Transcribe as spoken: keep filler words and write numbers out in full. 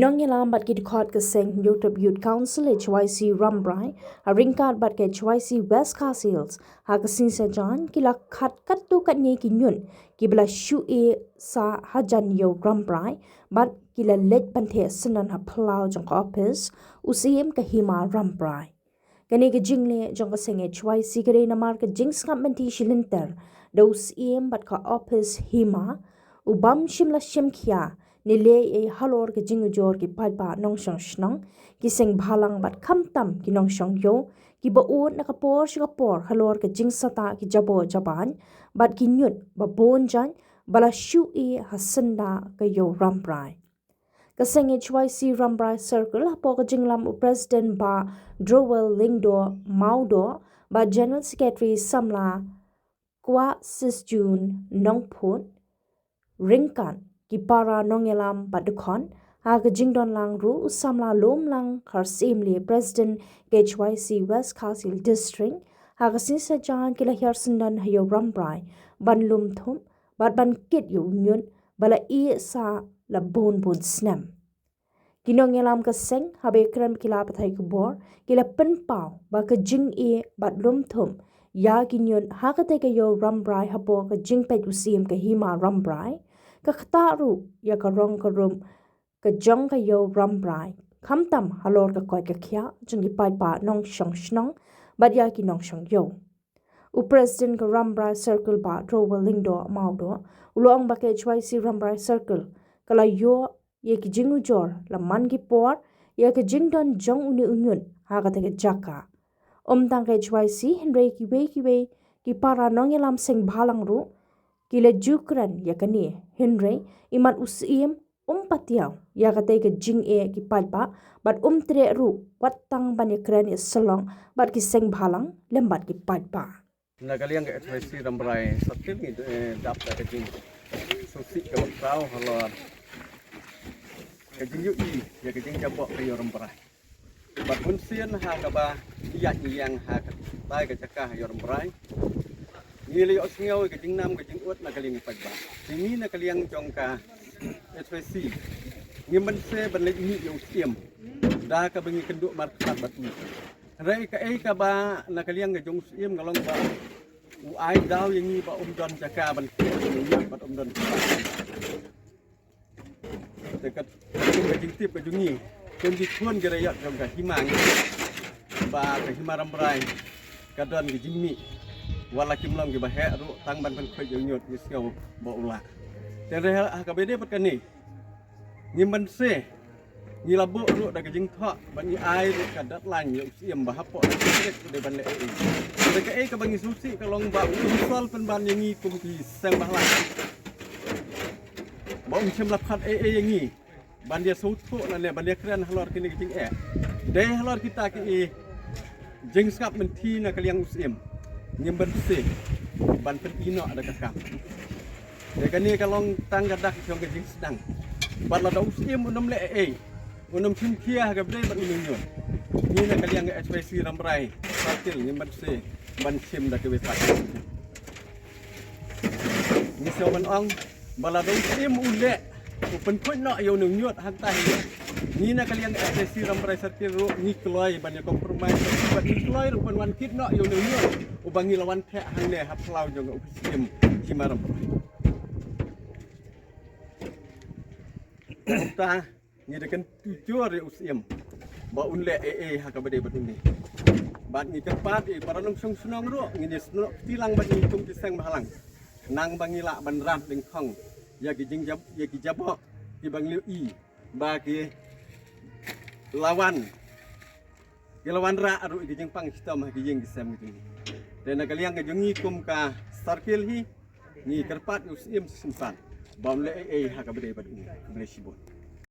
Nongïalam bad ki dkhot ka seng Hynñiewtrep Youth Council H Y C Rambrai, ha ryngkat bad ka H Y C West Khasi Hills, ha ka sngi Saitjaiñ ki la khot katto katne ki ñiut kiba la shu ïeh sah hajan ïew Rambrai bad ki la leit ban theh syndon ha phyllaw jong ka ophis u Syiem ka Hima Rambrai. Kane ka jingleh jong ka seng H Y C ka dei namar ka jingsngap mynthi shilynter da u Syiem bad ka ophis Hima, u bym shym la shim khia ne leh ei ei halor ka jingujor ki paidbah nongshong shnong, ki seng bhalang bad khamtam ki nongshong ïew, kiba ud na ka por sha ka por halor ka jingsahtah ki jaboh jabañ bad ki ñiut ba bun jaiñ ba la shu ïeh ha syndah ka ïew Rambrai. Ka seng H Y C Rambrai Circle hapoh ka jingïalam u President Bah Drowell Lyngdoh Mawdoh bad General Secretary samla Kwah Sisjun Nongphut, ryngkat ki para nongïalam bad dkhot, ha ka jingdon lang ruh u samla Lumlang Kharsyiem President H Y C West Khasi Hills District, ha ka sngi Saitjaiñ ki la hiar syndon ha ïew Rambrai ban lum thup bad ban kit ïa u ñiut ba la ïeh sah la bun bun snem. Ki nongïalam ka seng haba ïakren bad ki lad pathai khubor ki la pynpaw ba ka jingïeh bad lum thup ïa ki ñiut ha katei ka ïew Rambrai hapoh ka jingpeit u Syiem ka Hima Rambrai ka ktah ruh ïa ka rong ka rup ka jong ka ïew Rambrai, khamtam halor ka koit ka khiah jong ki paidbah nongshong shnong bad ïa ki nongshong ïew. U President ka Rambrai Circle Bah Drowell Lyngdoh Mawdoh u la ong ba ka H Y C Rambrai Circle ka la ïoh ïa ki jingujor la man ki por ïa ka jingdon jong une u ñiut ha katei ka jaka. Ym tang ka H Y C hynrei kiwei kiwei ki para nongïalam seng bhalang ruh ki la ju kren ïa kane, hynrei imat u Syiem um patiaw ïa katei ka jingeh ki paidbah bad um treh ruh wat tang ban ïakren ïasyllok bad ki seng bhalang lem bad ki paidbah. Na ka liang ka H Y C Rambrai Circle ngi, eh, dap da ka jingsngewsih kaba khraw halor ka jingïohi ïa ka jingjaboh ka ïew Rambrai. Bad bun sien ha kaba ïaid ïeng ha katai ka jaka ha ïew Rambrai, ngi la ïohsngew ïa ka jingnam ka jingud na ka liang ki paidbah. Te ngi na ka liang jong ka H Y C ngim banse ban leit mih ïa u Syiem da kaba ngi kynduh markhmat bad u. Hynrei kaei kaba na ka liang ka jong u Syiem ka long ba u ai daw ïa ngi ba um don jaka ban kiew ïa ngi bad um don jaka. Te kat kum ka jingtip ka jong ngi, kum ki khun ki raiot jong ka hima ngi, ba ka hima Rambrai ka don ki jingmih, wat la kim long kiba heh ruh, tang ban pynkhuid ïa u ñiut ngi sngew ba u lah. Te hynrei ha kaba ïadei bad kane, ngim banse, ngi la buh ruh da ka jingthoh ba ngi ai ruh ka deadline ïa u Syiem ba hapoh ka tarik u dei ban leh ei ei. Te kaei kaba ngi sngewsih ka long ba u ym sngewsih pynban ïa ngi kum ki seng bhalang, ba um shym la khot ei ei ïa ngi ban ïa sngewthuh lane ban ïa kren halor kine ki jingeh. Dei halor kita ki jingsngap mynthi na ka liang u Syiem, ngim banse ban pyni noh da ka kam. Te kane ka long tang ka dak jong ka jingsdang. Bad lada u Syiem un ym leh ei ei, un ym shim khia ha kaba ïadei bad une u ñiut, ngi na ka liang ka H Y C Rambrai Circle ngim banse ban shim da kiwei pat. Ngi sngew ban ong ba lada u Syiem u leh, u pynkhuid noh ïa une u ñiut hangta hi, ngi na ka liang ka H Y C Rambrai Circle ruh ngi kloi ban ïa compromise bad ngi kloi ruh ban wan kit noh ïa une u ñiut uba ngi la wan theh hangne ha phyllaw jong ka ophis Syiem hima Rambrai. Ta ngi da kyntu jur ïa u Syiem ba un leh ei ei ha kaba ïadei bad une. Bad ngi kyrpad ïa para nongshong shnong ruh, ngin ïa snoh kti lang bad ngi kum ki seng bhalang, khnang ba ngi lah ban rat dyngkhong ïa ki jingjab, ïa ki jaboh kiba ngi la ïohi ba ki la wan, ki la wanrah ruh ïa ki jingpang shitom ha ki ïing ki sem ki jong ngi. Te na ka liang ka jong ngi kum ka circle hi, ngi kyrpad ïa u Syiem shisien pat ba un leh ei ei ha kaba ïadei bad une. Khublei shibun.